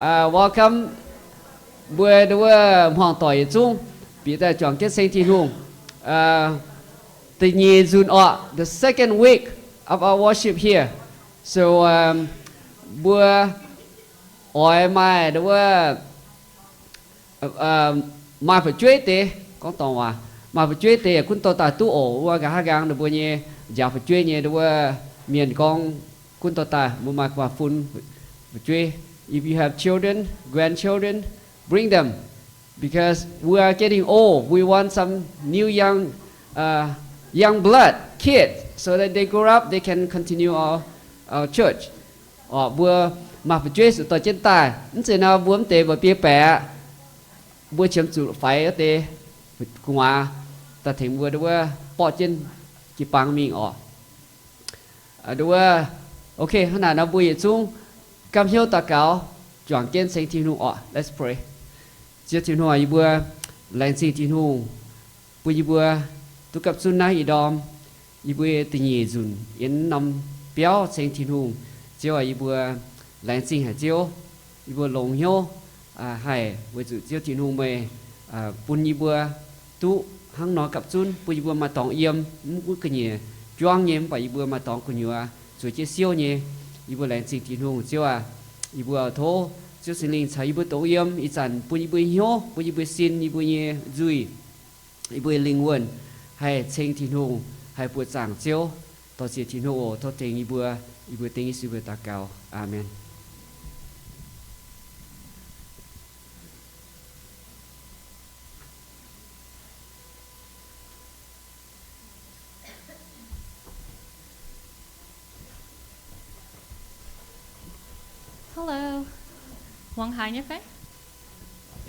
Welcome mbuo nduov hmuangx doic yietc zungv bieqc daaih juangc jienv ceng Tin-Hungh. Da'nyeic nzunc orqc, the second week of our worship here. So mbuo oix maaih nduov maaih fu'jueiv deix, gorngv dorngc waac, maaih fu'jueiv deix yaac gunv dorh daaih duqv oc. Wuov nqa'haav nqaang ninh mbuo nyei njaaux fu'jueiv nyei nduov mienh gorngv gunv dorh daaih, mbuo maaih gu'nguaaz fun fu'jueiv. If you have children, grandchildren, bring them, because we are getting old. We want some new young, uh, young blood, kids, so that they grow up, they can continue our, our church. Orqc, mbuo maaih fu'jueiv zuqc dorh jienv daaih. Mv zeiz nor mbuo mv deix mba'biei baeqc aqv. Mbuo qiemx zuqc faix wuov deix gu'nguaaz daaih tengx mbuo nduov borqv jienv jiu-baang mingh orqc. Nduov, okay, hnangv naaic nor mbuo yietc zungv gamh hnyouv daux gaux juangc jienv ceng Tin-Hungh orqc. Let's pray. Ziouv Tin-Hungh, yie mbuo laengz zingh Tin-Hungh bun yie mbuo duqv gapv zunv naaiv ih ndorm yie mbuo da'nyeic nzunc yiem norm biauv ceng Tin-Hungh. Ziouv aac, yie mbuo laengz zingh haic Ziouv. Yie mbuo longx hnyouv haih weic zuqc Ziouv Tin-Hungh meih bun yie mbuo duqv hnangv nor gapv zunv, bun yie mbuo maaih dorngx yiem, mv gunv ga'nyiec juangv nyei, mv baac yie mbuo maaih dorngx gu'nyuoz zueiz jienv siouv nyei. Yie mbuo laengz zingh Tin-Hungh Ziouv aac. Yie mbuo tov Ziouv Singx Lingh caux yie mbuo dongh yiem ih zanc bun yie mbuo hnyouv, bun yie mbuo sin, yie mbuo nyei nzuih, yie mbuo lingh wuonh haih ceng Tin-Hungh, haih buoqc zaangc Ziouv. Dorh ziec Tin-Hungh oc, tov tengx yie mbuo. Yie mbuo dengv Yesu mbuo daux gaux. Aamen. Hello. Muangx haaix nyei fai?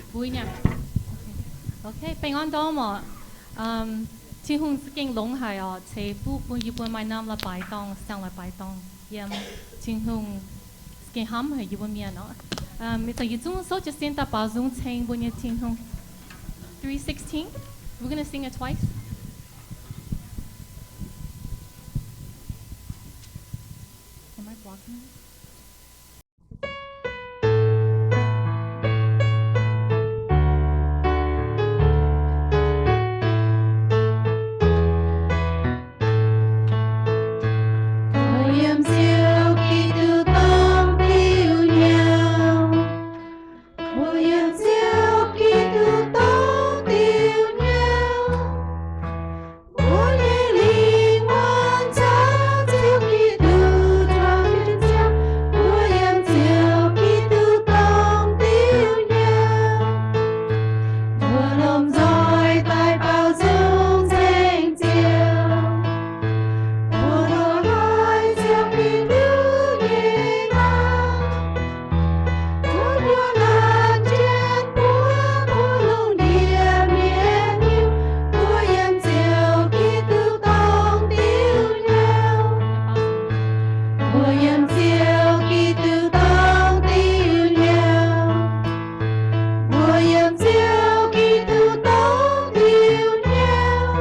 Mbuo nyei. Okay, baengh orn ndorm oc. Tin-Hungh za'gengh longx haic oc, ceix fuqv bun yie mbuo maaih norm leiz-baaix dorngh, siang-leiz-baaix dorngh yiem. Tin-Hungh za'gengh hnamv haic yie mbuo mienh oc. Ih zanc yietc zungv souv jiez sin daaih baaux nzung ceng mbuo nyei Tin-Hungh. Three sixteen. We're gonna sing it twice. Am I blocking? Mbuo yiem Ziouv Giduc dongh diuh nyauv. Mbuo yiem Ziouv Giduc dongh diuh nyauv. Mbuo nyei lingh wuonh caux Ziouv Giduc juangc jienv ziangh. Mbuo yiem Ziouv Giduc dongh diuh nyauv. Mbuo lomh nzoih daaih baaux nzung ceng Ziouv. Mbuo lomh nzoih Ziouv Giduc nyei nzangc. Bun mbuo laanh jienv buov mbuo lungh ndiev mienh hiuv, mbuo yiem Ziouv Giduc dongh diuh nyauv. Mbuo yiem Ziouv Giduc dongh diuh nyauv. Mbuo yiem Ziouv Giduc dongh diuh nyauv.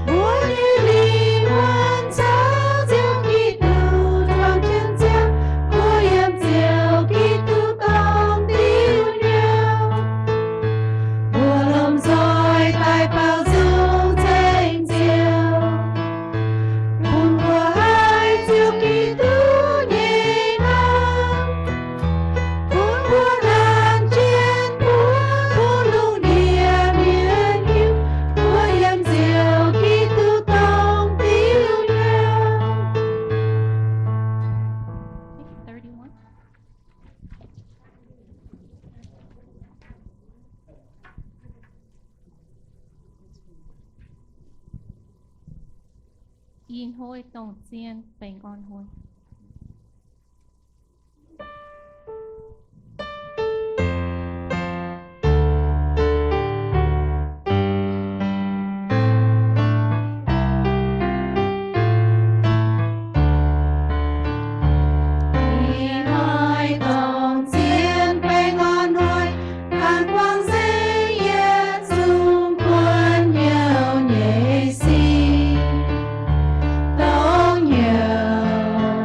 Mbuo nyei lingh wuonh caux Ziouv Giduc juangc jienv ziangh. Mbuo yiem Ziouv Giduc dongh diuh nyauv. Mbuo lomh nzoih daaih baaux nzung ceng Ziouv. Bun mbuo haih Ziouv Giduc nyei nzangc. Bun mbuo laanh jienv buov mbuo lungh ndiev mienh hiuv, mbuo yiem Ziouv Giduc dongh diuh nyauv. Ih hnoi dongh zien baengh orn hnoi. Ih hnoi dongh zien baengh orn hnoi, kangv buangv nzengc yietc zungv buonc hnyouv nyei sic, dongh hnyouv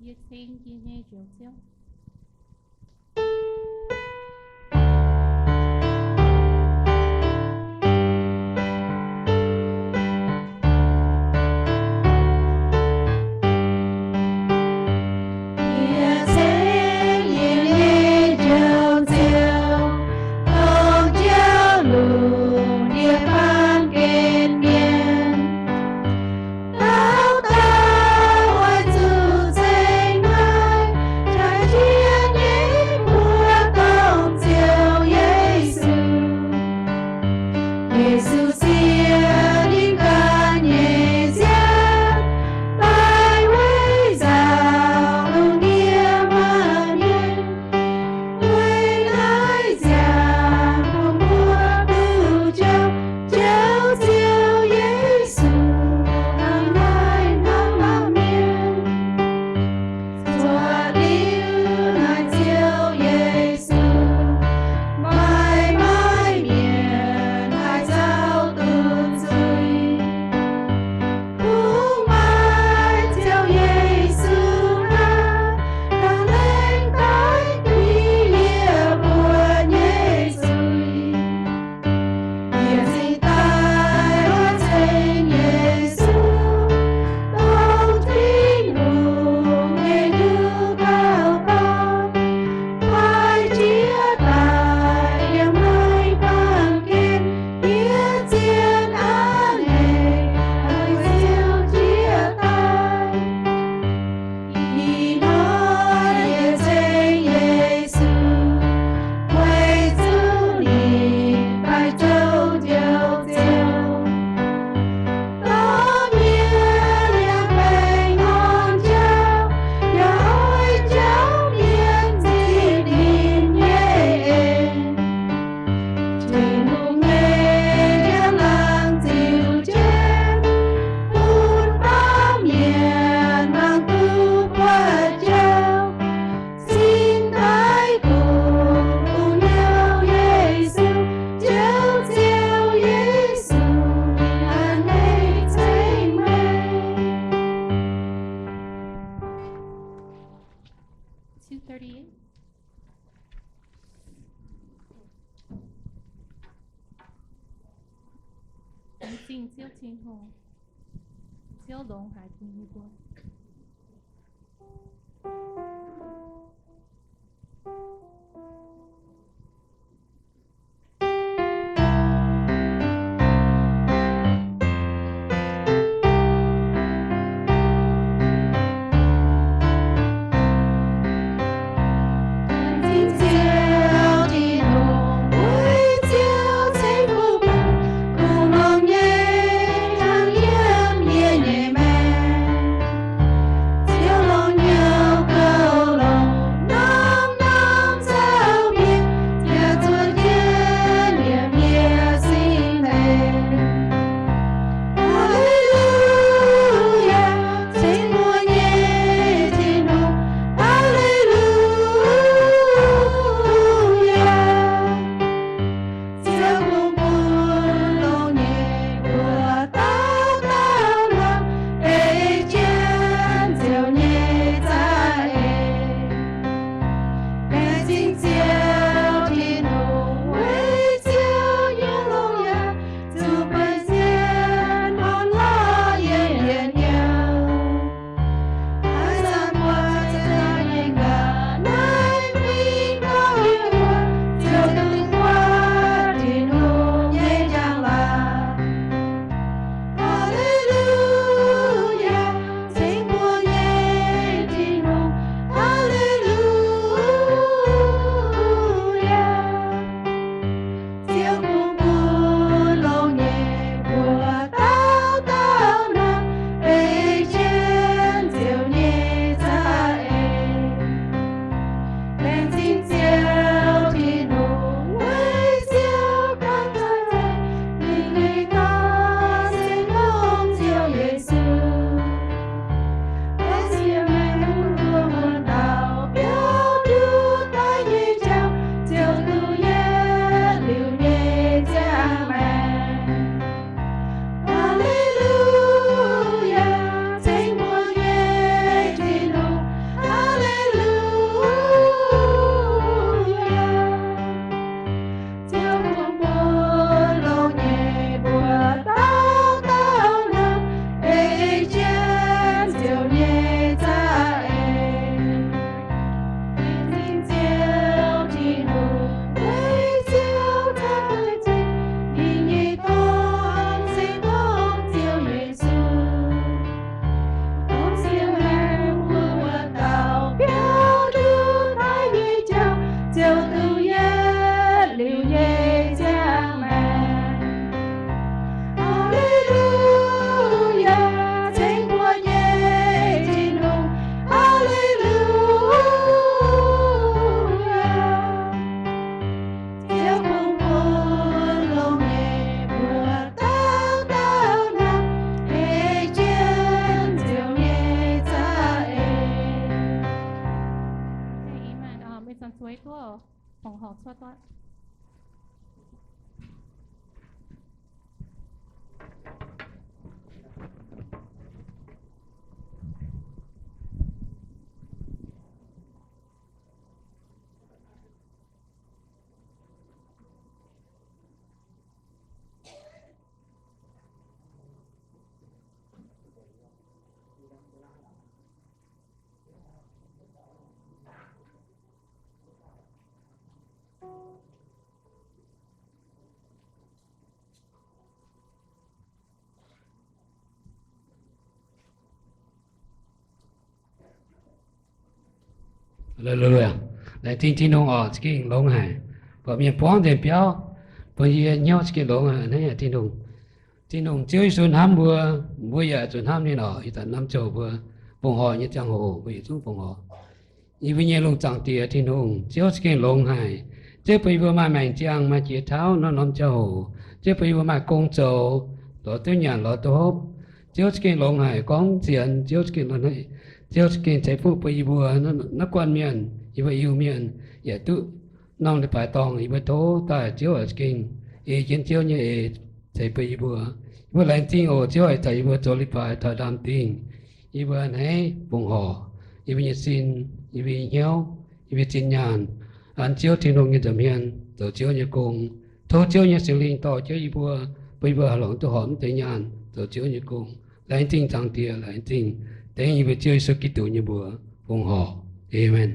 Yie ceng yie nyei Njoux Ziouv. Yie ceng yie nyei Njoux Ziouv, dongh Ziouv longc ndie-baan gen mienh. Dauh dauh oix zuqc ceng naaiv jaax-jiex nyei mbuox dongh Ziouv Yesu. Yesu siev ninh ganh nyei nziaamv daaih weic nzaaux lungh ndiev maaih mienh. Weic naaiv ziangh hoc mbuo duqv jouh, Ziouv, Ziouv Yesu, hnangv naaiv hnamv mienh. Zuov liuz naaiv Ziouv Yesu, maiv maaih mienh haih zaux duqv zuiz. Kungx maaih Ziouv Yesu naaiv, daaih lengh daaih dingc yie mbuo nyei zuiz. Yie cingx daaih oix ceng Yesu, dongh Tin-Hungh nyei nduqc dauh dorn, haih jiex daaih yiem naaiv baamh gen, yie zien a'hneiv oix Ziouv jiex daaih. Ih hnoi yie ceng Yesu, weic zuqc ninh daaih jouh Njoux Ziouv. Dorh mienh yiem baengh orn jauv, yaac oix jauv mienh zipv ninh nyei en. Tin-Hungh nyei njang-laangc ziux jienv, bun baamh mienh mangc duqv buoz-jauv, cingx daaih kungx bun hnyouv Yesu, Ziouv, Ziouv Yesu, a'hneiv ceng meih. Two thirty-eight. Laengz zingh Ziouv Tin-Hungh. Ziouv longx haic bun yie mbuo. duqv, fongc horc cuotv duqv. Laengz zingh Tin-Hungh oc, za'gengh longx haic. Buatc mienh buangv nzengc biauv, bun yie hnyouv za'gengh longx haic. Naaiv Tin-Hungh, Tin-Hungh Ziouv Yesu hnamv mbuo, mbuo yaac zuqc hnamv ninh oc. Ih zanc norm ziangh hoc mbuo fongc horc nyei ziangh hoc, mbuo yietc zungv fongc horc. Yie mbuo nyei lungh zaangc Diex Tin-Hungh, Ziouv za'gengh longx haic. Ziouv bun yie mbuo maaih maengc ziangh, maaih jiex tauv norm-norm ziangh hoc. Ziouv bun yie mbuo maaih gong zoux, lorz duqv nyanc, lorz duqv hopv. Ziouv za'gengh longx haic, gorngv zienx. Ziouv za'gengh longx haic. Ziouv za'gengh ceix fuqv bun yie mbuo naaiv guanh mienh, yie mbuo Iu-Mienh, yaac duqv norm leiz-baaix dorngh. Yie mbuo tov daaih Ziouv oc, za'gengh ei jienv Ziouv nyei eix ceix bun yie mbuo. Yie mbuo laengz zingh oc, Ziouv oix caux yie mbuo zoux leiz-baaix taux ndaamv-dingh. Yie mbuo a'hneiv fongc horc yie mbuo nyei sin, yie mbuo nyei hnyouv, yie mbuo zinh nyaanh an Ziouv Tin-Hungh nyei nza'hmien zoux Ziouv nyei gong. Tov Ziouv nyei Singx Lingh dorh jienv yie mbuo, bun yie mbuo haih longc duqv horpc mv deix nyaanh zoux Ziouv nyei gong. Laengz zingh Zaangc Diex, laengz zingh dengv yie mbuo Ziouv Yesu Giduc nyei mbuox fongc horc. Aamen.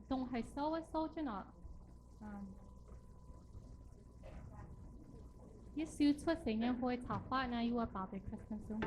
Dongh haaix souv wuov souv jienv oc. Yie siu cuotv seix nyei hui caux fatv naaiv yie mbuo baaux deix Christmas zungv.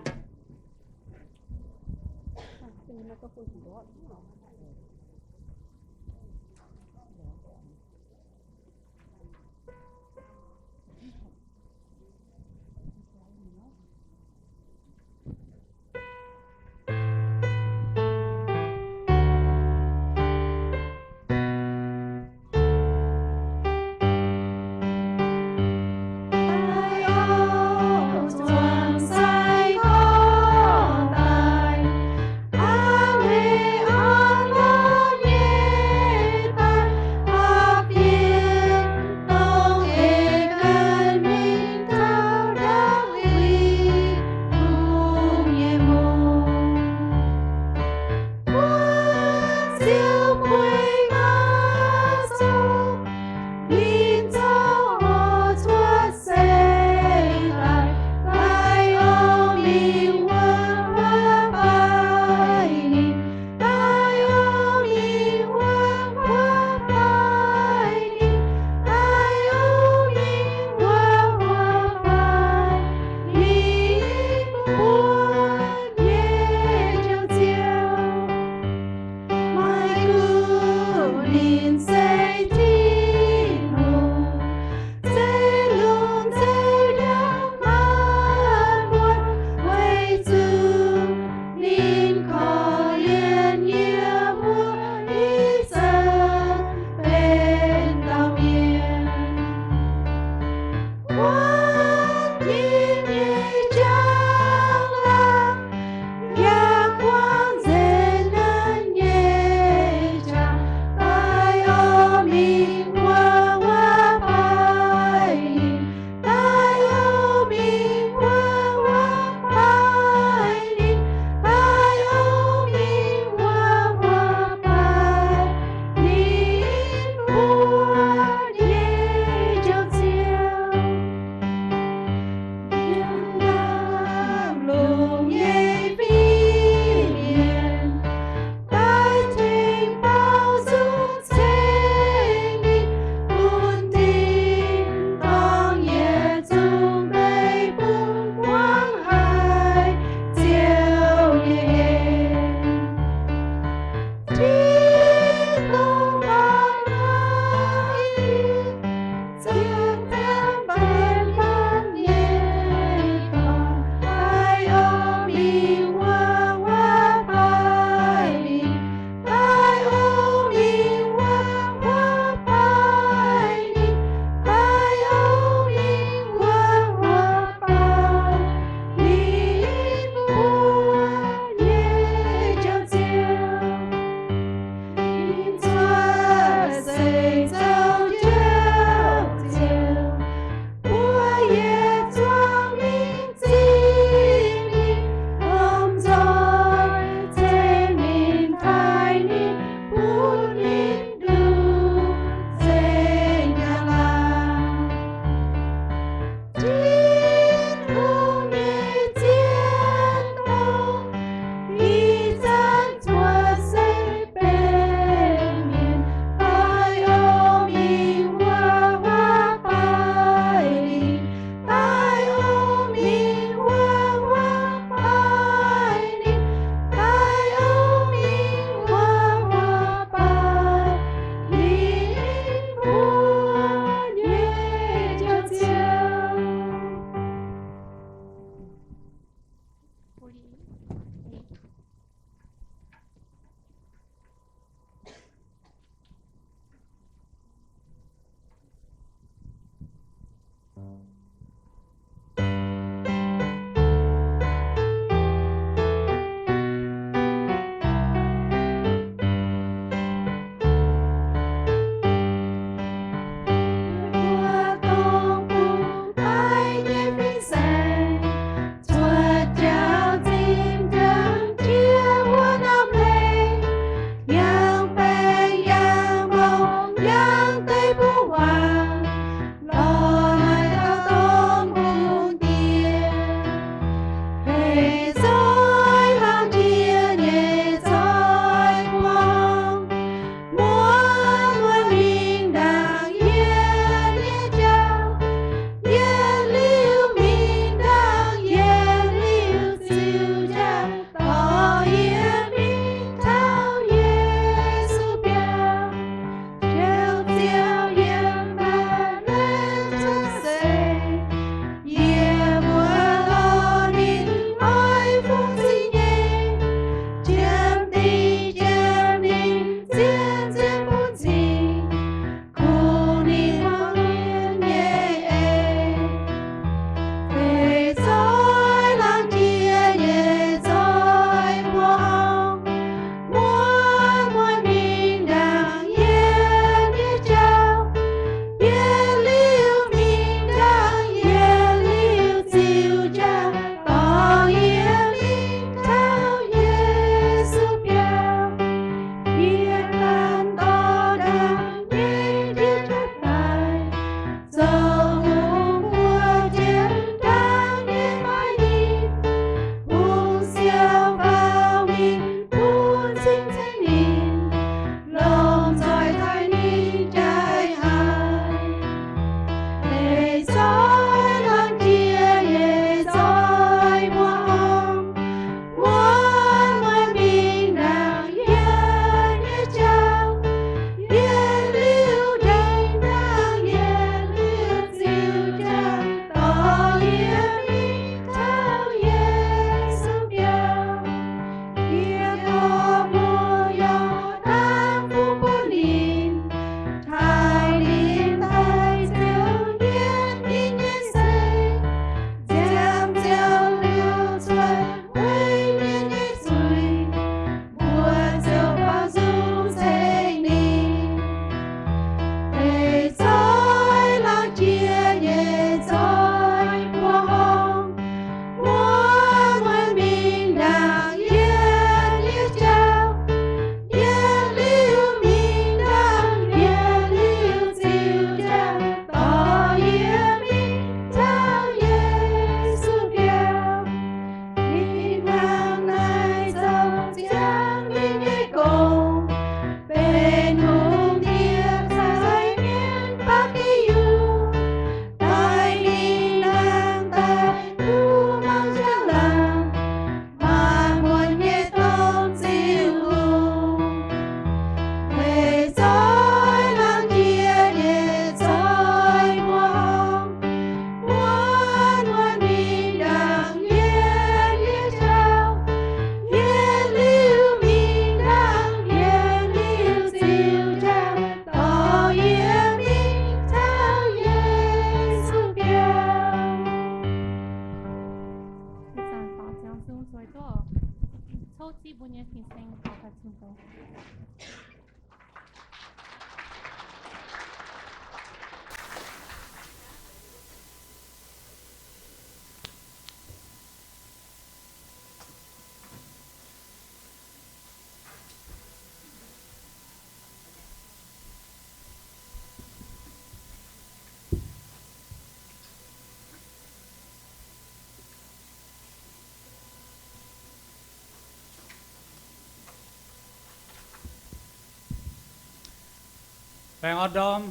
Baengh orn ndorm.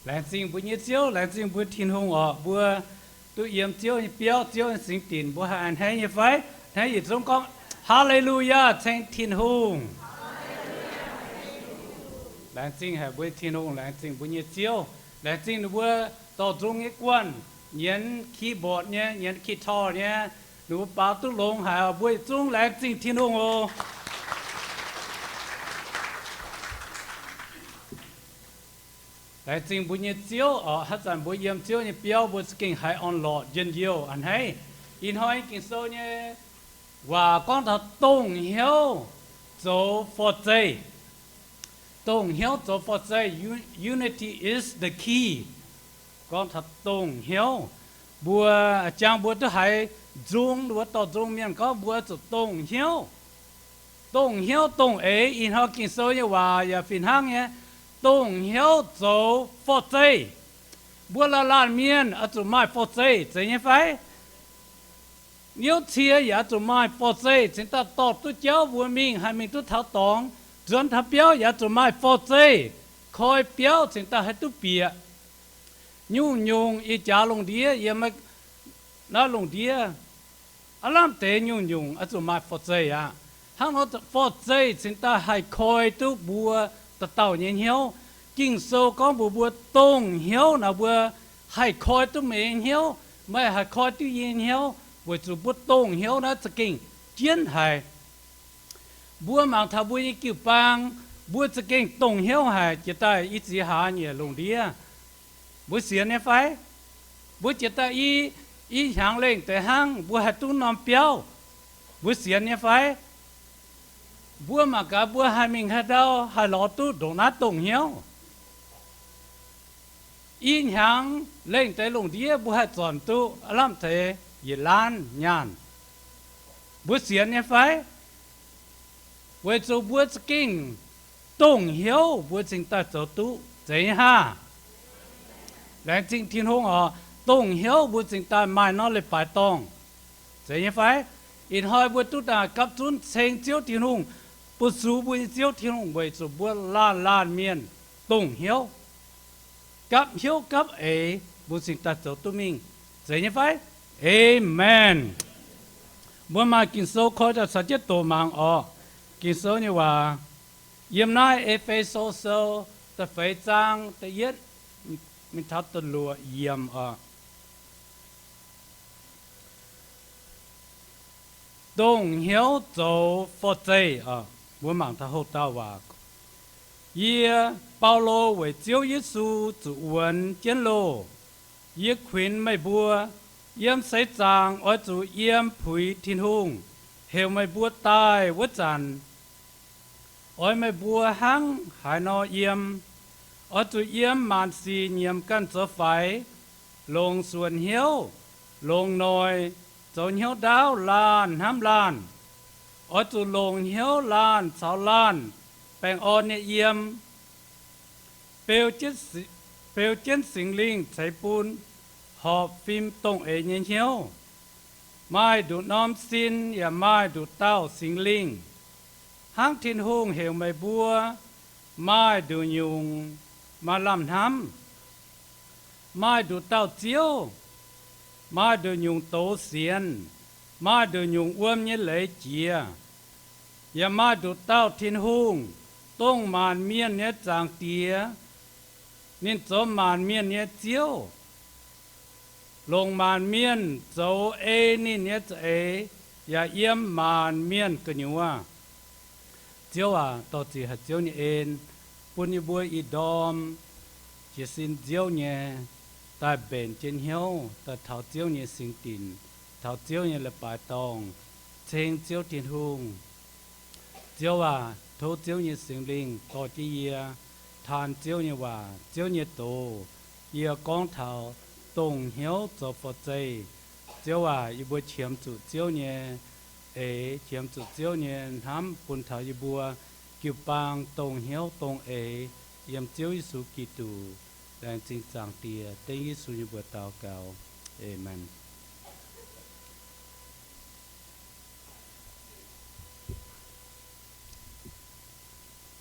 Laengz zingh mbuo nyei Ziouv, laengz zingh mbuo Tin-Hungh orqc, mbuo duqv yiem Ziouv nyei biauv, Ziouv nyei singx dinc, mbuo haih a'hneiv nyei fai? A'hneiv yietc zungv gorngv, Haa^le^lu^yaa, ceng Tin-Hungh. Laengz zingh haic mbuo Tin-Hungh, laengz zingh mbuo nyei Ziouv, laengz zingh ninh mbuo dorh nzung nyei guanh, nyienz keyboard nyei, nyienz guitar nyei, ninh mbuo baaux duqv longx haic oc. Mbuo yietc zungv laengz zingh Tin-Hungh oc. Laengz zingh mbuo nyei Ziouv oc. Haaix zanc mbuo yiem Ziouv nyei biauv, mbuo za'gengh haiz orn-lorqc, njien-youh, a'hneiv. Ih hnoi Ging-Sou nyei waac gorngv taux dongh hnyouv zoux forv-zeih. Dongh hnyouv zoux forv-zeih, unity is the key. Gorngv taux dongh hnyouv, mbuo, jangx mbuo duqv haiz nzung, mbuo dorh nzung mienh gorngv mbuo zuqc dongh hnyouv. Dongh hnyouv dongh eix. Ih hnoi Ging-Sou nyei waac yaac fih hnangv nyei, dongh hnyouv zoux forv-zeih. Mbuo laanh laanh mienh oix zuqc maaih forv-zeih, zeiz nyei fai? Niouv cie yaac oix zuqc maaih forv-zeih cingx daaih dorh duqv jauv mbuo mingh, haih mingh duqv taux dorngx. Nzuonx taux biauv yaac oix zuqc maaih forv-zeih koi biauv cingx daaih haih duqv bieqc. Nyungc-nyungc ih jaax lungh ndiev yiem naaiv lungh ndiev, aav lamh deix nyungc-nyungc oix zuqc maaih forv-zeih aqv. Hnangv nor forv-zeih cingx daaih haih koi duqv mbuo dauh dauh nyei hnyouv. Ging-Sou gorngv mbuox mbuo, dongh hnyouv naaic mbuo haih koi duqv meih nyei hnyouv, meih haih koi duqv yie nyei hnyouv, weic zuqc mbuo dongh hnyouv naaiv za'gengh jienv haic. Mbuo mangc taux mbuo nyei jiu-baang, mbuo za'gengh dongh hnyouv haic, jiex daaih i ziex hlaax nyei lungh ndiev. Mbuo sienx nyei fai? Mbuo jiex daaih i, i hnyangx lengh deix hnangv mbuo haih duqv norm biauv. Mbuo sienx nyei fai? Mbuo mangc gaax mbuo haih mingh haaix ndau haih lorz duqv ndongc naaiv dongh hnyouv. I hnyangx lengh deix lungh ndiev mbuo haih zornc duqv aav lamh deix yietc laanh nyaanh. Mbuo sienx nyei fai? Weic zuqc mbuo za'gengh dongh hnyouv mbuo cingx daaih zoux duqv. Zeiz nyei haah? Laengz zingh Tin-Hungh oc. Dongh hnyouv mbuo cingx daaih maaih norm leiz-baaix dorngh. Zeiz nyei fai? Ih hnoi mbuo duqv daaih gapv zunv ceng Ziouv Tin-Hungh, bu sux mbuo nyei Ziouv Tin-Hungh weic zuqc mbuo laanh laanh mienh dongh hnyouv, gapv hnyouv gapv eix mbuo cingx daaih zoux duqv mingh. Zeiz nyei fai? Aamen. Mbuo maaih Ging-Sou koi daaih caux jienv doqc mangc oc. Ging-Sou nyei waac yiem naaiv E^fe^so Sou da'feix zaang da'yietv mingh taux da'luoqc yiemc oc. Dongh hnyouv zoux forv-zeih oc. Mbuo mangc taux houh dauh waac. Yie, Baulo, weic Ziouv Yesu zuqc wuonx jienv loh, yie kuinx meih mbuo, yiem seix zaangc oix zuqc yiem puix Tin-Hungh heuc meih mbuo daaih wuov zanc, oix meih mbuo hnangv haaix nor yiem. Oix zuqc yiem maanc sic nyiemc ganh zoux faix, longc suonc hnyouv, longc noic, zoux hnyouv ndaauv laanh hnamv laanh. Oix zuqc longc hnyouv laanh caux laanh baengh orn nyei yiem, beu jienv Singx Lingh ceix bun horpc fim dongh eix nyei hnyouv. Maaih nduqc norm sin yaac maaih nduqc dauh Singx Lingh, hnangv Tin-Hungh heuc meih mbuo. Maaih nduqc nyungc maaih lamh hnamv. Maaih nduqc dauh Ziouv. Maaih nduqc nyungc doz sienx. Maaih nduqc nyungc wuom nyei leiz jiex. Yaac maaih nduqc dauh Tin-Hungh, dongh maanc mienh nyei Zaangc Diex. Ninh zoux maanc mienh nyei Ziouv, longc maanc mienh zoux ei ninh nyei za'eix, yaac yiem maanc mienh gu'nyuoz. Ziouv aac, dorh ziqc haic Ziouv nyei en bun yie mbuo ih ndorm jiez sin nziouv nyei, daaih mbenc jienv hnyouv daaih taux Ziouv nyei singx dinc, taux Ziouv nyei leiz-baaix dorngh, ceng Ziouv Tin-Hungh. Ziouv aac, tov Ziouv nyei Singx Lingh dorh jienv yie taan Ziouv nyei waac, Ziouv nyei doz. Yie gorngv taux dongh hnyouv zoux forv-zeih. Ziouv aac, yie mbuo qiemx zuqc Ziouv nyei eix, qiemx zuqc Ziouv nyei hnamv bun taux yie mbuo jiu-baang dongh hnyouv dongh eix, yiem Ziouv Yesu Giduc, laengz zingh Zaangc Diex, dengv Yesu nyei mbuox daux gaux. Aamen.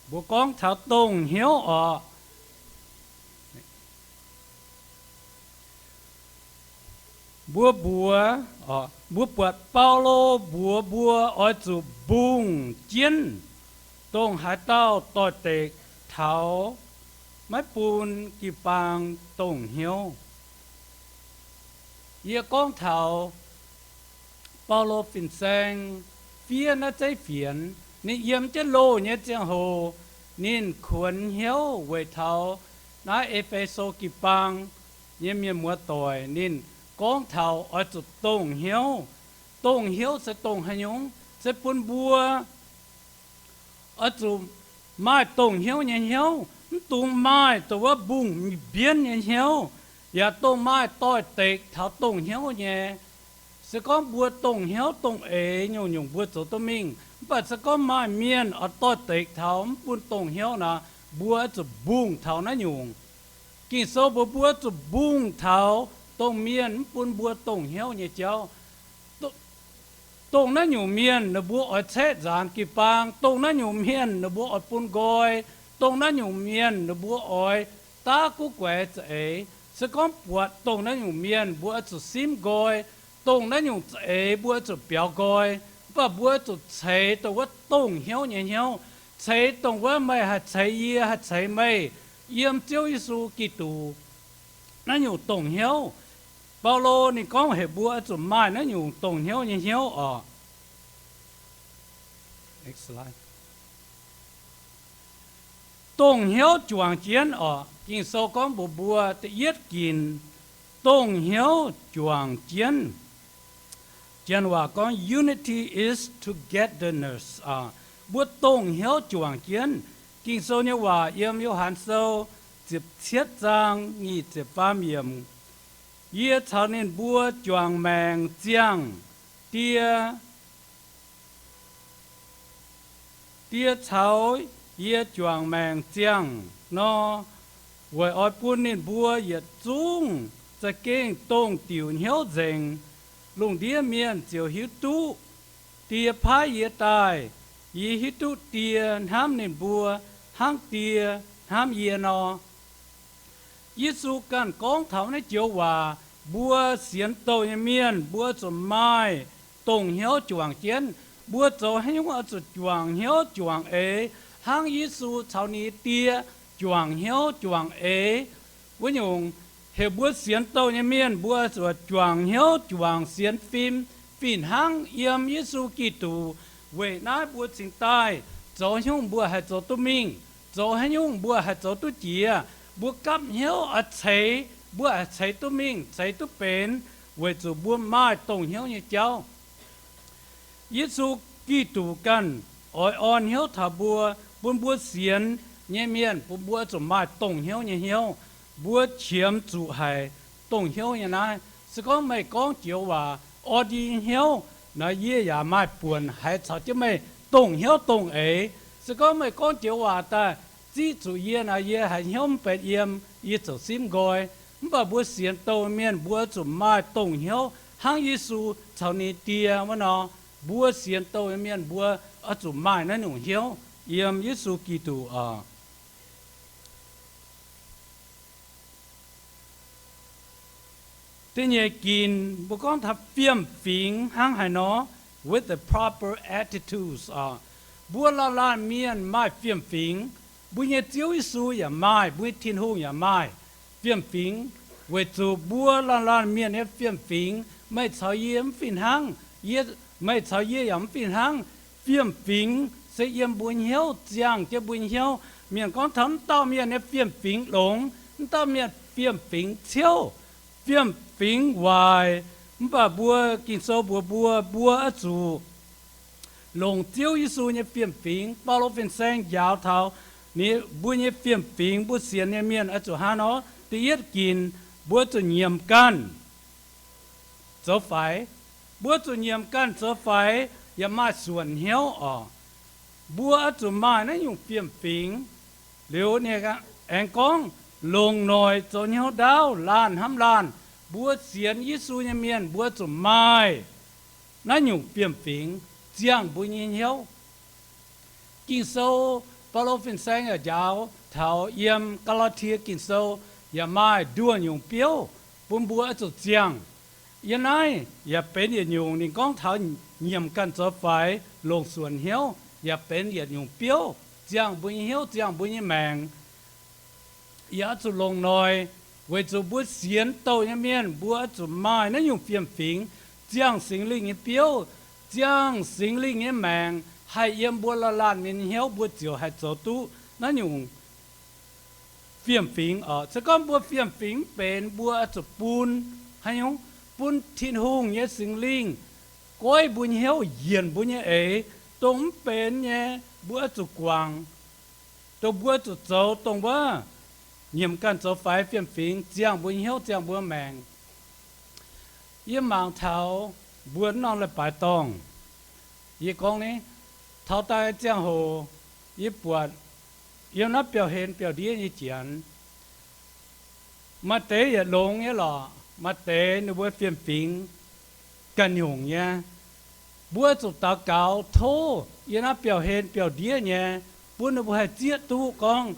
Mbuo gorngv taux dongh hnyouv oc. Mbuo mbuox, mbuo buatc Baulo mbuox mbuo oix zuqc mbungh jienv dongh haaix dauh doix-dekc taux maiv bun jiu-baang dongh hnyouv. Yie gorngv taux Baulo fin-saeng fiev naaiv zeiv fienx, ninh yiem jienv loh nyei ziangh hoc, ninh kuonx hnyouv weic taux naaiv E^fe^so jiu-baang nyei mienh muoz-doic. Ninh gorngv taux oix zuqc dongh hnyouv. Dongh hnyouv se dongh haaix nyungc? Se bun mbuo oix zuqc maaih dongh hnyouv nyei hnyouv, mv dungx maaih dongh wuov mbungh mbienv nyei hnyouv, yaac dongh maaih doix-dekc taux dongh hnyouv nyei. Se gorngv mbuo dongh hnyouv dongh eix nyungc-nyungc mbuo zoux duqv mingh, mv baac se gorngv maaih mienh oix doix-dekc taux mv bun dongh hnyouv nor, mbuo oix zuqc mbungh taux naaiv nyungc. Ging-Sou mbuox mbuo zuqc mbungh taux dongh mienh mv bun mbuo dongh hnyouv nyei jauv. Dongh naaiv nyungc mienh ninh mbuo oix caeqv nzaanx jiu-baang, dongh naaiv nyungc mienh ninh mbuo oix bun nqoi, dongh naaiv nyungc mienh ninh mbuo oix daav guv guaix za'eix. Se gorngv buatc dongh naaiv nyungc mienh mbuo oix zuqc simv nqoi, dongh naaiv nyungc za'eix mbuo oix zuqc biaux nqoi, mv baac mbuo oix zuqc ceix dongh wuov dongh hnyouv nyei hnyouv, ceix dongh wuov meih haih ceix yie, haih ceix meih, yiem Ziouv Yesu Giduc naaiv nyungc dongh hnyouv. Baulo ninh gorngv heuc mbuo oix zuqc maaih naaiv nyungc dongh hnyouv nyei hnyouv oc. Dongh hnyouv juangc jienv oc. Ging-Sou gorngv mbuox mbuo da'yietv ginc, dongh hnyouv juangc jienv. Janx waac gorngv unity is togetherness oc. Mbuo dongh hnyouv juangc jienv. Ging-Sou nyei waac yiem Yo^han Sou ziepc cietv zaang nyic ziepc faam yiemc, yie caux ninh mbuo juangc maengc ziangh Die Die caux yie juangc maengc ziangh nor, weic oix bun ninh mbuo yietc zungv za'gengh dongh diuc hnyouv nzengc. Lungh ndiev mienh ziouc hiuv duqv Die paaiv yie daaih. Yie hiuv duqv Die hnamv ninh mbuo hnangv Die hnamv yie nor. Yesu ganh gorngv taux naaiv joux waac, mbuo sienx douh nyei mienh mbuo zuqc maaih dongh hnyouv juangc jienv. Mbuo zoux haaix nyungc oix zuqc juangc hnyouv juangc eix hnangv Yesu caux ninh Die juangc hnyouv juangc eix. Wuov nyungc, heuc mbuo sienx douh nyei mienh mbuo zuqc juangc hnyouv juangc sienx fim, fih hnangv yiem Yesu Giduc. Weic naaiv mbuo cingx daaih zoux haaix nyungc mbuo haih zoux duqv mingh, zoux haaix nyungc mbuo haih zoux duqv jiex. Mbuo gapv hnyouv oix ceix, mbuo haih ceix duqv mingh, ceix duqv benx, weic zuqc mbuo maaih dongh hnyouv nyei jauv. Yesu Giduc ganh oix orn hnyouv taux mbuo, bun mbuo sienx nyei mienh, bun mbuo zuqc maaih dongh hnyouv nyei hnyouv. Mbuo qiemx zuqc haic dongh hnyouv nyei naaiv. Se gorngv meih gorngv joux waac orn yie nyei hnyouv nor, yie yaac maaih buonc haiz caux jienv meih dongh hnyouv dongh eix. Se gorngv meih gorngv joux waac daaih ziqv zuqc yie nor, yie haiz hnyouv mv benx yiem, yie ziouc simv nqoi. Mv baac mbuo sienx douh mienh mbuo zuqc maaih dongh hnyouv hnangv Yesu caux ninh Die wuov nor. Mbuo sienx douh mienh mbuo oix zuqc maaih naaiv nyungc hnyouv yiem Yesu Giduc oc. Da'nyeic ginc mbuo gorngv taux fiem-fingx hnangv haaix nor, with the proper attitudes oc. Mbuo laanh laanh mienh maaih fiem-fingx. Mbuo nyei Ziouv Yesu yaac maaih, mbuo nyei Tin-Hungh yaac maaih fiem-fingx, weic zuqc mbuo laanh laanh mienh nyei fiem-fingx, meih caux yie mv fih hnangv, yie, meih caux yie yaac mv fih hnangv. Fiem-fingx se yiem mbuo hnyouv, ziangh jienv mbuo hnyouv. Mienh gorngv taux mv dauh mienh nyei fiem-fingx longx, mv dauh mienh fiem-fingx ciouv, fiem-fingx waaic. Mv baac mbuo, Ging-Sou mbuox mbuo, mbuo oix zuqc longc Ziouv Yesu nyei fiem-fingx. Baulo fin-saeng njaaux taux ninh, mbuo nyei fiem-fingx, mbuo sienx nyei mienh oix zuqc hnangv nor. Da'yietv ginc, mbuo zuqc nyiemc ganh zoux faix. Mbuo zuqc nyiemc ganh zoux faix yaac maaih suonc hnyouv oc. Mbuo oix zuqc maaih naaiv nyungc fiem-fingx. Liuz ninh aengx gorngv, longc noic zoux hnyouv ndaauv laanh hnamv laanh. Mbuo sienx Yesu nyei mienh mbuo zuqc maaih naaiv nyungc fiem-fingx ziangh mbuo nyei hnyouv. Ging-Sou, Baulo fin-saeng yaac njaaux taux yiem Gaa^laa^tie Ging-Sou yaac maaih nduoh nyungc biouv bun mbuo oix zuqc ziangh. Yiem naaiv yaac benx yietc nyungc ninh gorngv taux nyiemc ganh zoux faix, longc suonc hnyouv, yaac benx yietc nyungc biouv ziangh mbuo nyei hnyouv, ziangh mbuo nyei maengc. Yaac oix zuqc longc noic, weic zuqc mbuo sienx douh nyei mienh mbuo oix zuqc maaih naaiv nyungc fiem-fingx, ziangh Singx Lingh nyei biouv, ziangh Singx Lingh nyei maengc haih yiem mbuo laanh laanh mienh nyei hnyouv, mbuo ziouc haih zoux duqv naaiv nyungc fiem-fingx oc. Se gorngv mbuo fiem-fingx mv benx, mbuo oix zuqc bun, haaix nyungc, bun Tin-Hungh nyei Singx Lingh goiv mbuo nyei hnyouv, yienc mbuo nyei eix, dongh mv benx nyei mbuo oix zuqc guangc, dongh mbuo zuqc zoux, dongh wuov nyiemc ganh zoux faix fiem-fingx ziangh mbuo nyei hnyouv, ziangh mbuo maengc. Yie mangc taux mbuo norm leiz-baaix dorngh, yie gorngv ni, taux daaih ziangh hoc yie buatc yiem naaiv biauv-hlen biauv-ndiev nyei janx, maaih deix yietc longx nyei lorqc, maaih deix ninh mbuo fiem-fingx ganh nyungc nyei. Mbuo zuqc daux gaux tov yiem naaiv biauv-hlen biauv-ndiev nyei, bun ninh mbuo haih zieqv duqv gorngv,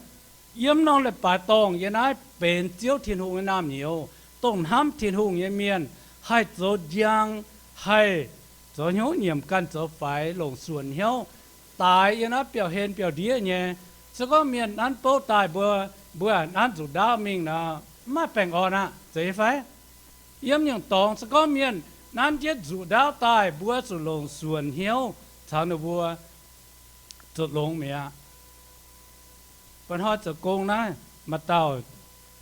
yiem norm leiz-baaix dorngh yiem naaiv benx Ziouv Tin-Hungh nyei naamh nyouz, dongh hnamv Tin-Hungh nyei mienh, haih zoux njang, haih zoux hnyouv nyiemc ganh zoux faix, longc suonc hnyouv, daaix yiem naaiv biauv-hlen biauv-ndiev nyei. Se gorngv mienh nanv bouv daaih mbuo, mbuo nanv nzuqc ndaauv mingh nor, mv maaih baengh orn aqv, zeiz fai? Yiem nyungc dorngx se gorngv mienh nanv jienv nzuqc ndaauv daaih, mbuo zuqc longc suonc hnyouv caux ninh mbuo zoux longx mi'aqv. Mba'hnoi zoux gong naaiv, maaih dauh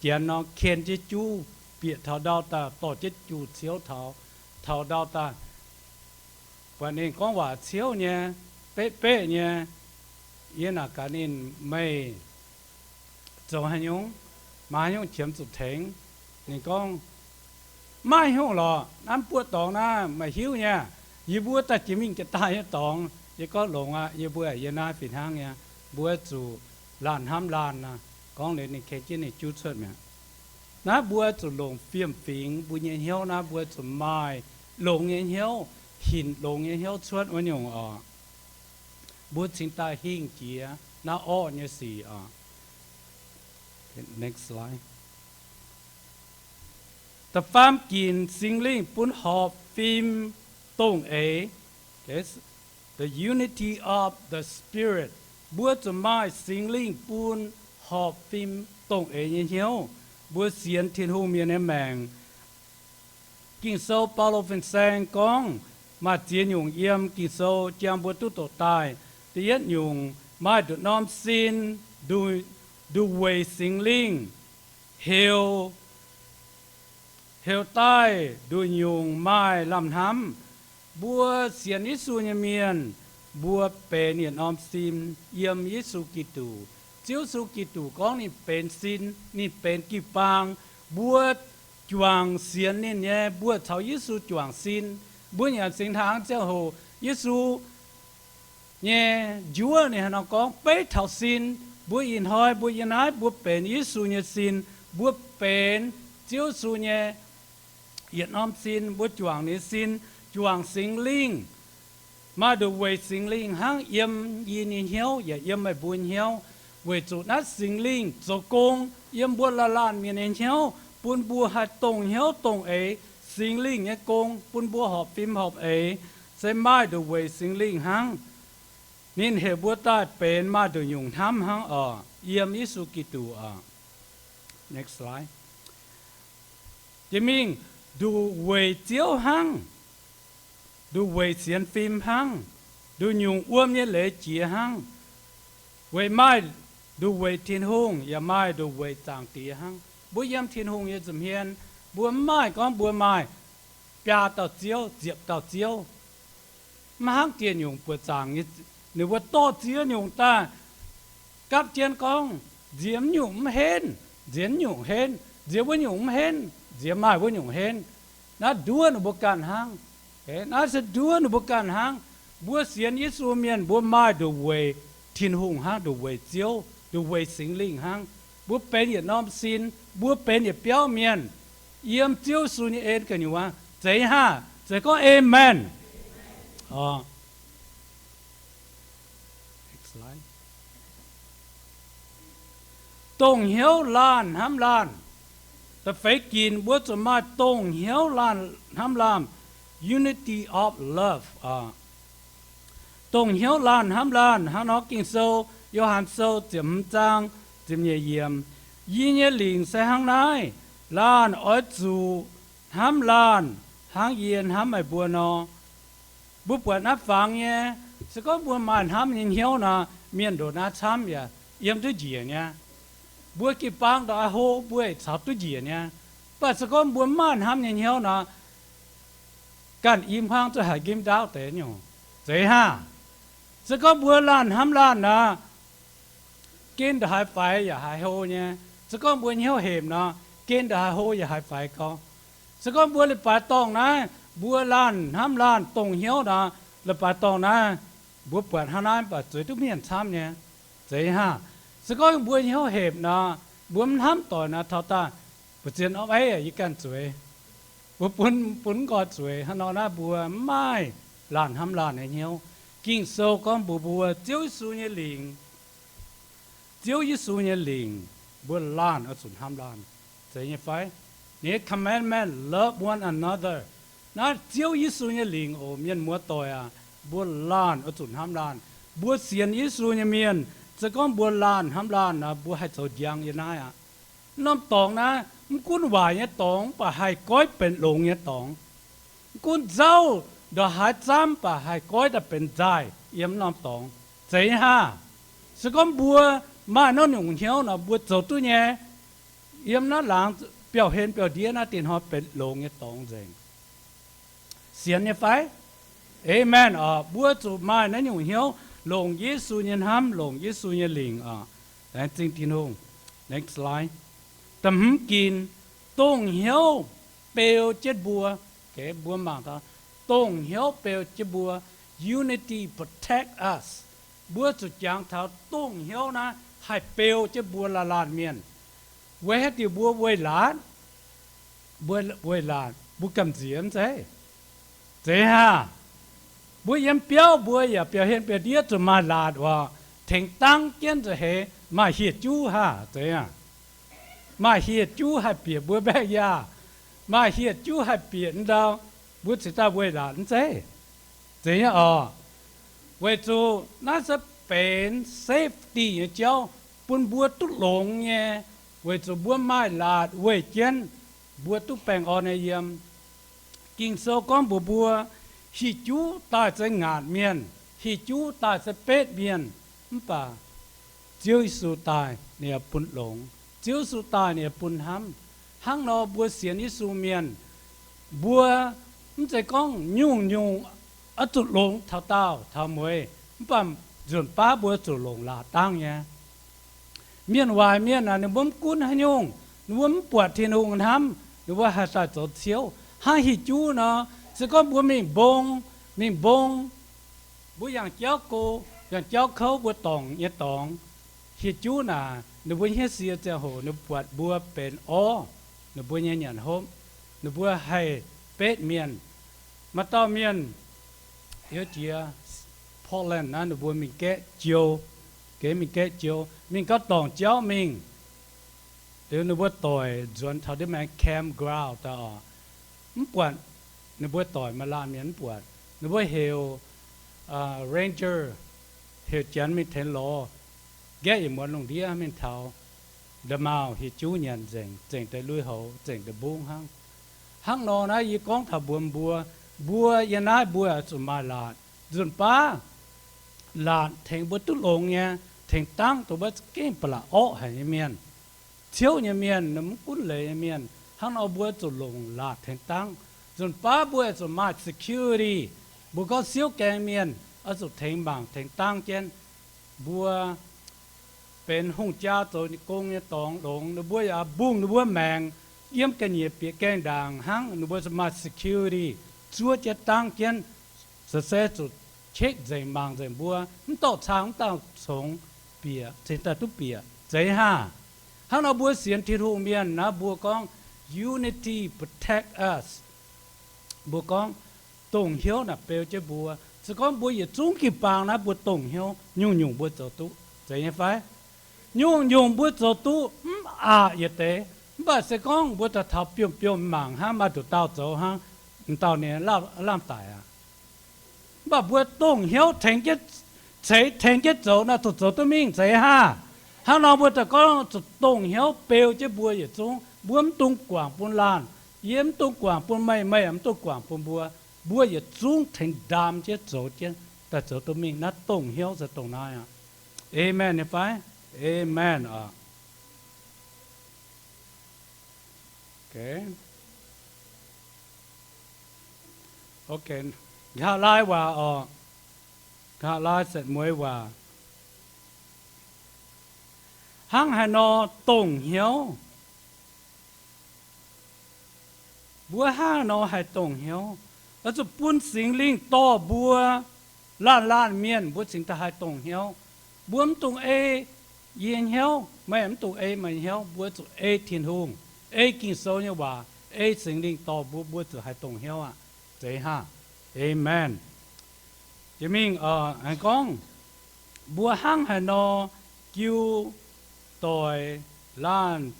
janx nor ken jienv juv bieqc taux ndau daaih, dorh jienv juv ciouv taux, taux ndau daaih, buatc ninh gorngv waac ciouv nyei, beqv beqv nyei. Yie naaic gaax ninh, meih zoux haaix nyungc? Maaih haaix nyungc qiemx zuqc tengx? Ninh gorngv, maiv hnyouv lorqc, nanv buoqv dorngx naaiv, meih hiuv nyei, yie mbuo daaih jiex mingh jiex daaih nyei dorngx. Yie gorngv, longx aqv, yie mbuo yiem naaiv fih hnangv nyei, mbuo zuqc laanh hnamv laanh aqv. Gorngv liuz ninh ken jienv ninh juv cuotv mi'aqv. Naaiv mbuo zuqc longc fiem-fingx mbuo nyei hnyouv naaiv, mbuo zuqc maaih longx nyei hnyouv, hinc longx nyei hnyouv cuotv wuov nyungc oc. Mbuo cingx daaih hingh jiex naaiv orqv nyei sic oc. Da'faam ginc, Singx Lingh bun horpc fim dongh eix. The unity of the Spirit. Mbuo zuqc maaih Singx Lingh bun horpc fim dongh eix nyei hnyouv, mbuo sienx Tin-Hungh mienh nyei maengc. Ging-Sou Baulo fin-saeng gorngv maaih ziex nyungc yiem Ging-Sou jangx mbuo duqv doqc daaih. Da'yietv nyungc, maaih nduqc norm sin, nduqc weic Singx Lingh, heuc, heuc daaih nduqc nyungc maaih lamh hnamv. Mbuo sienx Yesu nyei mienh, mbuo benx yietc norm sin yiem Yesu Giduc. Ziouv Yesu Giduc gorngv ninh benx sin, ninh benx jiu-baang. Mbuo juangc sienx ninh nyei, mbuo caux Yesu juangc sin. Mbuo nyanc singx hnaangx ziangh hoc, Yesu nyei njuov ninh haaix nor gorngv beiv taux sin. Mbuo ih hnoi mbuo yiem naaiv mbuo benx Yesu nyei sin, mbuo benx Ziouv Yesu nyei yietc norm sin, mbuo juangc ninh sin, juangc Singx Lingh. Maaih nduqc weic Singx Lingh hnangv yiem yie nyei hnyouv yaac yiem meih mbuo hnyouv, weic zuqc naaiv Singx Lingh zoux gong yiem mbuo laanh laanh mienh nyei hnyouv, bun mbuo haih dongh hnyouv dongh eix Singx Lingh nyei gong, bun mbuo horpc fim horpc eix. Se maaih nduqc weic Singx Lingh hnangv, ninh heuc mbuo daaih benx maaih nduqc nyungc hnamv hnangv oc, yiem Yesu Giduc oc. Jiex mingh, nduqc weic Ziouv hnangv, nduqc weic sienx fim hnangv, nduqc nyungc wuom nyei leiz jiex hnangv, weic maaih nduqc weic Tin-Hungh yaac maaih nduqc weic Zaangc Diex hnangv. Mbuo yiem Tin-Hungh nyei nza'hmien, mbuo mv maaih gorngv mbuo maaih biaa dauh ziouv, ziepc dauh ziouv. Mv hnangv dieh nyungc buoqc zaangc nyei, ninh mbuo dorh ziex nyungc daaih gapv jienv gorngv, nziex mv nyungc mv henv, nziex mv nyungc henv, nziex wuov nyungc mv henv, nziex maaih wuov nyungc henv. Naaiv nduov ninh mbuo ganh hnangv. Naaiv se nduov ninh mbuo ganh hnangv. Mbuo sienx Yesu mienh mbuo maaih nduqc weic Tin-Hungh hnangv, nduqc weic Ziouv, nduqc weic Singx Lingh hnangv. Mbuo benx yietc norm sin, mbuo benx yietc biauv mienh, yiem Ziouv Yesu nyei en gu'nyuoz. Zeiz haah? Zeiz gorngv Aamen. Dongh hnyouv laanh hnamv laanh, Da'feix ginc mbuo zuqc maaih dongh hnyouv laanh hnamv laanh, unity of love. Dongh hnyouv laanh hnamv laanh hnangv nor Ging-Sou, Yo^han Sou ziepc hmz zaang ziepc nyeic yiemc, yie nyei lingc se hnangv naaiv, laanh oix zuqc hnamv laanh hnangv yie hnamv meih mbuo nor. Mbuo buatc naaiv fangx nyei, se gorngv mbuo maaih hnamv nyei hnyouv nor, mienh ndongc naaiv camv yaac yiem duqv njiec nyei. Mbuo jiu-baang ndongc haaix hlo mbuo caux duqv njiec nyei. Mv baac se gorngv mbuo mv maaih hnamv nyei hnyouv nor, ganh i hmuangv zuqc haiz njimv ndaauv deix nyungc. Zeiz haah? Se gorngv mbuo laanh hnamv laanh nor, gen ndongc haaix faix yaac haiz hlo nyei. Se gorngv mbuo hnyouv hepc nor, gen ndongc haaix hlo yaac haiz faix gorngv. Se gorngv mbuo leiz-baaix dorngh naaiv, mbuo laanh hnamv laanh dongh hnyouv nor, leiz-baaix dorngh naaiv, mbuo buatc hnangv naaiv mv baac zueiz duqv mienh camv nyei. Zeiz haah? Se gorngv mbuo hnyouv hepc nor, mbuo mv hnamv doic nor, taux daaih mbu'ziex norm ei yie ganh zueiz, mbuo bun, bun mv nqoi zueiz. Hnangv nor naaiv mbuo mv maaih laanh hnamv laanh nyei hnyouv. Ging-Sou gorngv mbuox mbuo, Ziouv Yesu nyei lingc, Ziouv Yesu nyei lingc, mbuo laanh oix zuqc hnamv laanh. Zeiz nyei fai? Ninh nyei commandment, love one another. Naaiv Ziouv Yesu nyei lingc oc, mienh muoz doic aac, mbuo laanh oix zuqc hnamv laanh. Mbuo sienx Yesu nyei mienh, se gorngv mbuo laanh hnamv laanh nor, mbuo haih zoux njang yiem naaiv aqv. Norm dorngx naaiv mv gunv waaic nyei dorngx, mv baac haih goiv benx longx nyei dorngx. Mv gunv nzauh ndongc haaix zaamv, mv baac haih goiv daaih benx nzaaih yiem norm dorngx. Zeiz haah? Se gorngv mbuo maaih naaiv nyungc hnyouv nor, mbuo zoux duqv nyei. Yiem naaiv laangz biauv-hlen biauv-ndiev naaiv dingh hnoi benx longx nyei dorngx nzengc. Sienx nyei fai? Amen oc. Mbuo zuqc maaih naaiv nyungc hnyouv, longc Yesu nyei hnamv, longc Yesu nyei lingc oc. Laengz zingh Tin-Hungh. Next slide. Da'hmz ginc, dongh hnyouv beu jienv mbuo. Mbuo mangc taux, dongh hnyouv beu jienv mbuo. Unity protect us. Mbuo zuqc jangx taux dongh hnyouv naaiv haih beu jienv mbuo laanh laanh mienh. Weic haaix diuc mbuo weih laatc? Mbuo weih laatc, mbuo gamh nziex mv zeiz? Zeiz haah? Mbuo yiem biauv mbuo yaac biauv-hlen biauv-ndiev zuqc maaih laatc oc. Tengx dangv jienv nza'heix maaih hieh juv haah? Zeiz aac? Maaih hieh juv haih bieqc mbuo mbaeqv yaah, maaih hieh juv haih bieqc ndau, mbuo cingx daaih weih laatc mv zeiz? Zeiz nyei oc. Weic zuqc naaiv se benx safety nyei jauv, bun mbuo duqv longx nyei, weic zuqc mbuo maaih laatc weih jienv, mbuo duqv baengh orn nyei yiem. Ging-Sou gorngv mbuox mbuo, hieh juv daaih se ngaatc mienh, hieh juv daaih se betv mienh, mv baac Ziouv Yesu daaih ninh yaac bun longx. Ziouv Yesu daaih ninh yaac bun hnamv. Hnangv nor mbuo sienx Yesu mienh, mbuo mv zeiz gorngv nyungc-nyungc oix zuqc longx taux daauh taux mueiz, mv baac nzunc baav mbuo zuqc longc laatc dangv nyei. Mienh waaic mienh aah, ninh mbuo mv gunv haaix nyungc, ninh mbuo mv buatc Tin-Hungh hnamv, ninh mbuo haih daaih zoux ciouv. Hnangv hieh juv nor, se gorngv mbuo mingh mbong, mingh mbong, mbuo yangh jauv go, yangh jauv kouv, mbuo dorngc nyei dorngx, hieh juv naaic ninh mbuo hniev sie ziangh hoc ninh buatc mbuo benx orv, ninh mbuo nyei nyanc hopv, ninh mbuo haih betv mienh. Maaih dauh mienh, yie jiex Portland naaiv, ninh mbuo mingh gaeqv jiou, gaeqv mingh gaeqv jiou, mingh gauh dorngc jauv mingh. Liuz ninh mbuo doic nzuonx taux ndiev maengx campground daaih oc. Mv buatc, ninh mbuo doic maaih laanh mienh mv buatc, ninh mbuo heuc ranger, heuc janx mingh tengx lorz, nqaeqv yietc muonz lungh ndiev mingh taux nda'maauh hieh juv nyanc nzengc, zengc deix lui-houx, zengc deix mbungv hnangv. Hnangv nor naaiv yie gorngv taux mbuox mbuo, mbuo yiem naaiv mbuo zuqc maaih laatc. Nzunc baav laatc tengx mbuo duqv longx nyei, tengx dangv dongh mbuo za'gengh ba'laqc orqv haic nyei mienh, ciouv nyei mienh, mv gunv leiz nyei mienh. Hnangv nor mbuo zuqc longc laatc tengx dangv. Nzunc baav mbuo zuqc maaih security. Mbuo gorngv siouv gaeng mienh oix zuqc tengx mangc tengx dangv jienv. Mbuo benx hungh jaa zoux gong nyei dorngx longx, ninh mbuo yaac mbungh ninh mbuo maengc yiem ga'nyiec bieqc gaengh ndaangc hnangv. Ninh mbuo zuqc maaih security zuov jienv dangv jienv, se zuqc check nzengc mangc nzengc mbuo, mv dorh cang mv dorh congx bieqc, cingx daaih duqv bieqc. Zeiz haah? Hnangv nor mbuo sienx Tin-Hungh mienh naaiv mbuo gorngv unity protect us. Mbuo gorngv dongh hnyouv naaic beu jienv mbuo. Se gorngv mbuo yietc zungv jiu-baang naaiv mbuo dongh hnyouv, nyungc-nyungc mbuo zoux duqv. Zeiz nyei fai? Nyungc-nyungc mbuo zoux duqv, mv aqc yietc deix. Mv baac se gorngv mbuo daaih taux biomv-biomv mangc hnangv, maaih nduqc dauh zoux hnangv, m'dauh ninh lamh daic aqv. Mv baac mbuo dongh hnyouv tengx jienv, ceix tengx jienv zoux naaiv, zuqc zoux duqv mingh zeiz haah? Hnangv nor mbuo daaih gorngv zuqc dongh hnyouv beu jienv mbuo yietc zungv. Mbuo mv dungx guangc bun laanh, yie mv dungx guangc bun meih, meih mv dungx guangc bun mbuo. Mbuo yietc zungv tengx ndaam jienv zoux jienv daaih zoux duqv mingh. Naaiv dongh hnyouv se dongh naaiv aqv. Aamen nyei fai? Aamen oc. Nqa'haav laai waac oc. Nqa'haav laai setv mueiz waac. Hnangv haaix nor dongh hnyouv? Mbuo hnangv haaix nor haih dongh hnyouv? Oix zuqc bun Singx Lingh dorh mbuo laanh laanh mienh, mbuo cingx daaih haih dongh hnyouv. Mbuo mv dungx ei yie hnyouv, meih mv dungx ei meih hnyouv. Mbuo zuqc ei Tin-Hungh, ei Ging-Sou nyei waac, ei Singx Lingh dorh mbuo, mbuo zuqc haih dongh hnyouv aqv. Zeiz haah? Aamen. Jiex mingh aengx gorngv, mbuo hnangv haaix nor jiu doic laanh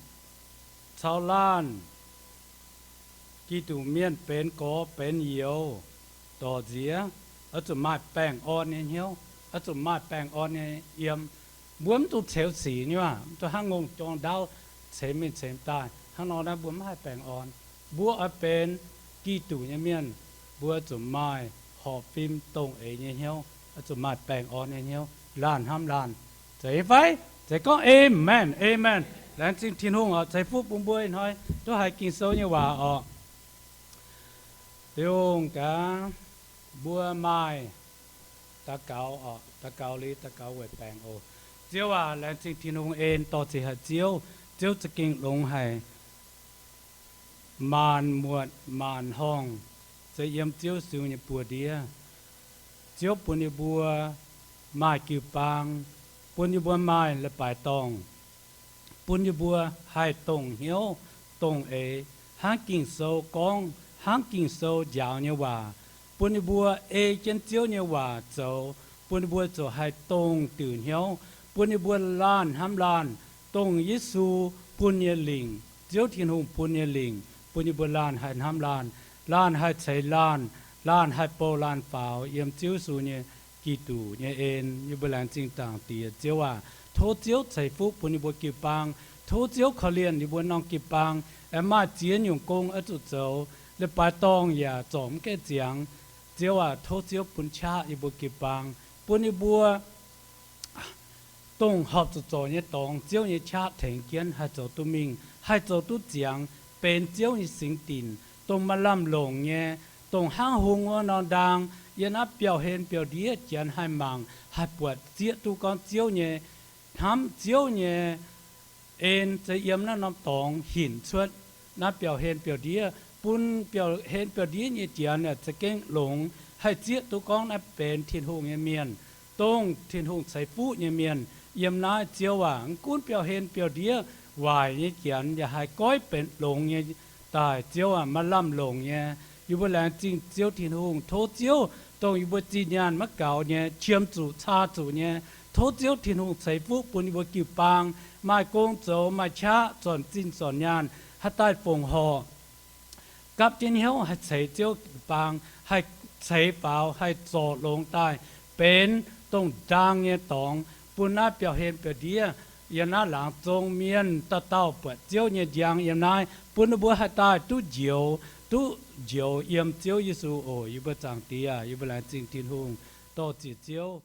caux laanh Giduc mienh benx gorx benx youz dorc nziex, oix zuqc maaih baengh orn nyei hnyouv, oix zuqc maaih baengh orn nyei yiem. Mbuo mv dungx ceux sic nyei aac, mv dungx hnangv ngongh jorng ndaauv ceix mingh ceix daaih. Hnangv nor naaiv mbuo mv haih baengh orn. Mbuo oix benx Giduc nyei mienh, mbuo zuqc maaih horpc fim dongh eix nyei hnyouv, oix zuqc maaih baengh orn nyei hnyouv, laanh hnamv laanh. Zeiz fai? Zeiz gorngv aamen, aamen. Laengz zingh Tin-Hungh oc, ceix fuqv bun mbuo ih hnoi duqv haiz Ging-Sou nyei waac oc. Liuz gaax, mbuo maaih daux gaux oc, daux gaux liuz daux gaux weic baengc oc. Ziouv aac, laengz zingh Tin-Hungh en dorh ziqc haic Ziouv. Ziouv za'gengh longx haic. Maanc muotc maanc horngh se yiem Ziouv Yesu nyei buoz-ndiev. Ziouv bun yie mbuo maaih jiu-baang, bun yie mbuo maaih leiz-baaix dorngh, bun yie mbuo haih dongh hnyouv dongh eix hnangv Ging-Sou gorngv, hnangv Ging-Sou njaaux nyei waac, bun yie mbuo ei jienv Ziouv nyei waac zoux, bun yie mbuo ziouc haih dongh diuc hnyouv, bun yie mbuo laanh hnamv laanh, dongh Yesu bun nyei lingc, Ziouv Tin-Hungh bun nyei lingc, bun yie mbuo laanh haih hnamv laanh, laanh haih ceix laanh, laanh haih bou laanh faaux yiem Ziouv Yesu nyei Giduc nyei en. Yie mbuo laengz zingh Zaangc Diex Ziouv aac, tov Ziouv ceix fuqv bun yie mbuo jiu-baang. Tov Ziouv korv-lienh yie mbuo norm jiu-baang, aengx maaih ziex nyungc gong oix zuqc zoux, leiz-baaix dorngh yaac zorc mv gaengh ziangx. Ziouv aac, tov Ziouv bun qaqv yie mbuo jiu-baang, bun yie mbuo dongh horpc zuqc zorc nyei dorngx, Ziouv nyei qaqv tengx jienv haih zoux duqv mingh, haih zoux duqv ziangx, benx Ziouv nyei singx dinc, dongh maaih lamh longc nyei, dongh hnangv hung wuov nor ndaang, yiem naaiv biauv-hlen biauv-ndiev Janx haih mangc, haih buatc zieqv duqv gorngv Ziouv nyei, hnamv Ziouv nyei en se yiem naaiv norm dorngx hinc cuotv naaiv biauv-hlen biauv-ndiev, bun biauv-hlen biauv-ndiev nyei Janx za'gengh longx, haih zieqv duqv gorngv naaiv benx Tin-Hungh nyei mienh, dongh Tin-Hungh ceix fuqv nyei mienh. Yiem naaiv Ziouv aac, mv gunv biauv-hlen biauv-ndiev waaic nyei Janx yaac haih goiv benx longx nyei daaih. Ziouv aac, maaih lamh longc nyei. Yie mbuo laengz zingh Ziouv Tin-Hungh. Tov Ziouv, dongh yie mbuo zinh nyaanh maiv gaux nyei, qiemx zuqc, caa zuqc nyei, tov Ziouv Tin-Hungh ceix fuqv bun yie mbuo jiu-baang, maaih gong zoux, maaih qaqv, zornc zinh zornc nyaanh, haih daaih fongc horc, gapv jienv hnyouv haih ceix Ziouv jiu-baang, haih ceix faaux, haih zorc longx daaih, benx dongh ndaang nyei dorngx bun naaiv biauv-hlen biauv-ndiev yiem naaiv laangz zong mienh dauh dauh buatc Ziouv nyei njang yiem naaiv, bun ninh mbuo haih daaih duqv njoux, duqv njoux yiem Ziouv Yesu oc. Yie mbuo Zaangc Diex, yie mbuo laengz zingh Tin-Hungh, dor-ziec Ziouv.